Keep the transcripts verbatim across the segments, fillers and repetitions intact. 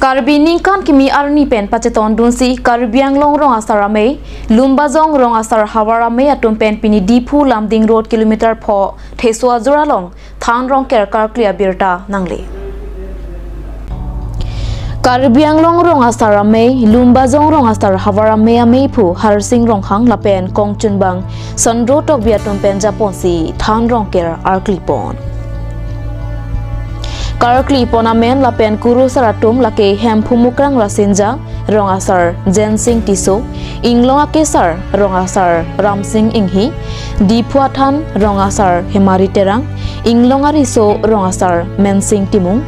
Karbi ningkan kimi arni pen pachetondunsi Karbi Anglong Rong Asar Amei, Lumbajong Rong Asar Havar Amei atum pen pini Diphu Lumding Road kilometer pho Theso Ajur along than rongker karkli abirta nangle. Karbi Anglong Rong Asar Amei, Lumbajong Rong Asar Havar Amei ameiphu Harsing Ronghang lapen kongchunbang Sondro Tokbi atum pen japonsi than rongker arklipon. Karklipon amen lapen kurusar atum lake Hemphu Mukrang Rasinja, Rong Asar Jensing Tisso, Inglong Akesar Rong Asar Ramsing Inghi, Diphu Athan Rong Asar Hemari Terang, Inglong Ariso Rong Asar Mensing Timung,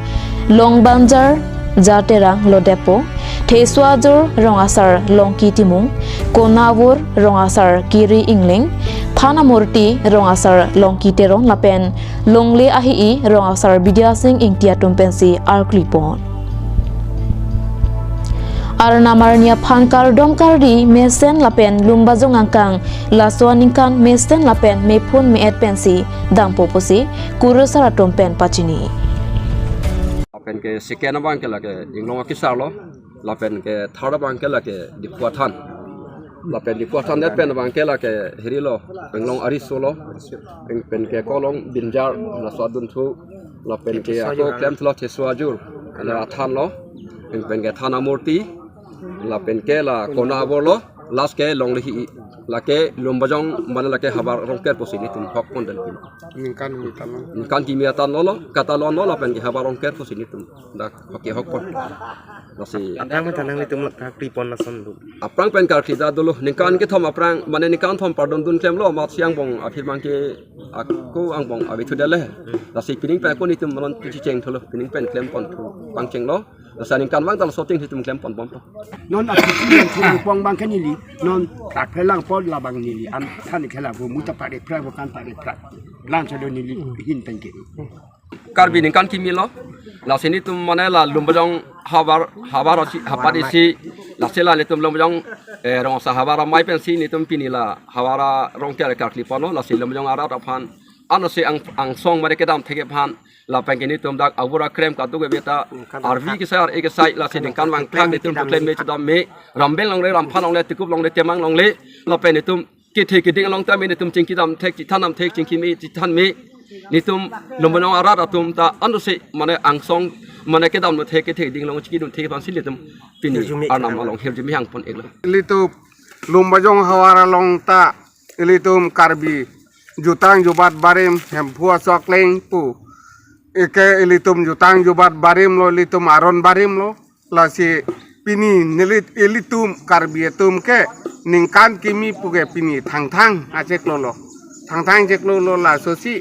Longbanjar Ja Terang Lodepo, Theso Ajur Rong Asar Longki Timung, Konavur Rong Asar Kiri Ingling, Thanamurti Rong Asar Longki Teron lapen Longle Ahi-i Rong Asar Bidya Sing Ingti atum pensi arklipon. Arnam arni aphan kardom kardi mesen lapen Lumbajong angkang laso aningkan mesen lapen mephun me-et pensi dampo pusi kurusar atum pen pachini. Lapen ke second abang ke lake Inglong Akesar lo, lapen ke third abang ke lake Diphu Athan. Lapen Diphu Athan det pen abang ke lake hiri lo, Inglong Ariso lo, pen ke kolong Binjar, laso adunthu, lapen ke ako klemthu lo Theso Ajur, ala Athan lo, pen ke Thanamurti, lapen ke la Konavur lo, last ke Longle Ahi-i, lake Lumbajong mane lake havar rongker pusi nelitum hokpon den pin. Ningkan kimi atan lo. Ningkan kimi atan lo lo, kata lo lo lapen ke havar rongker pusi nelitum dak hoki hokpon. Lasi aphrang pen nanglitum karklipon lason lo. Aphrang pen karkli ta dolo, ningkan kethom aphrang, mane ningkan thom pardon dun klem lo, amat si angbong aphit abang ke ako angbong avi thu dele. Lasi pining pen ako nelitum malon picheng thulo, pining pen klempon thu pangcheng lo. Lasi ningkan abang ta laso ting nelitum klempon bom to. Non aphit abang ke neli, non tak phelang pon labang neli, an than khela bo muta pare phra bo kan pare phra. Lan sa do neli hin tangke. Karbi ningkan kimi lo. Lasi nelitum mane la Lumbajong havar, havar asi, hapat isi. Lasi la nelitum Lumbajong, eh, Rong Asar Havar Amei pensi nelitum pini la havar rongker karklipon lo. Lasi Lumbajong arat aphan, ano si ang, angsong mane kedam thek aphan, lapen ke nelitum dak avur akrem kaduk ke beta, arvi kesai, ar-e kesai, lasi ningkan vangthak nelitum keklem me chedam me, Rambel longle, Ramphan longle, Tekup longle, Temang longle, lapen nelitum kethe keding along tame nelitum chingki dam thek, chithan dam thek, chingki me, chithan me. Nelitum Lumbajong arat atum ta ano si mane angsong mane kedam thek, kethe keding along chingki dam thek aphansi nelitum pini hirjume arnam along hirjume hangpon iklo. Ilitum Lumbajong havar along ta ilitum Karbi jutang jubat barim, Hemphu asokleng pu. Eke ilitum jutang jubat barim lo, ilitum aron barim lo. Lasi pini neli ilitum Karbi atum ke ningkan kimi pu ke pini thangthang acheklo lo. Thangthang cheklo lo, laso si,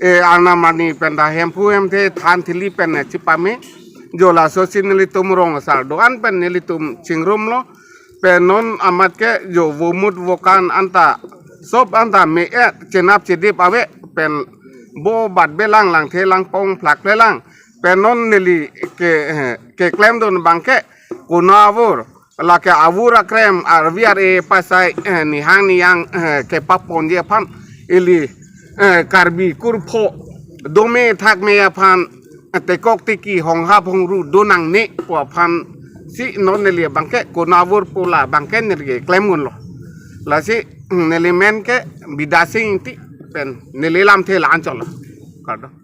eh, arnam arni pen ta Hemphu Hemthe than thili pen, eh, chipame. Jo laso si nelitum Rong Asar do-an pen nelitum chingrum lo. Pen non amat ke jo vomut vokan anta sop anta me-et chenap chedip ave, pen bo bat belang, langthe langpong phlak phelang. Pen non neli ke, eh, keklem dun abang ke Konavur, lake avur akrem, arvi ar-e pasai, eh, nihang niyang, eh, kepaponji aphan ili, eh, Karbi kurpho dome thakme aphan, eh, tekok teki honghap hongru do nangne pu aphansi non neli abang ke Konavur pu la abang ke neli keklem un lo. Lasi, mm, neli men ke Bidya Sing Ingti pen neli lamthe la-an chot lo. Kardom.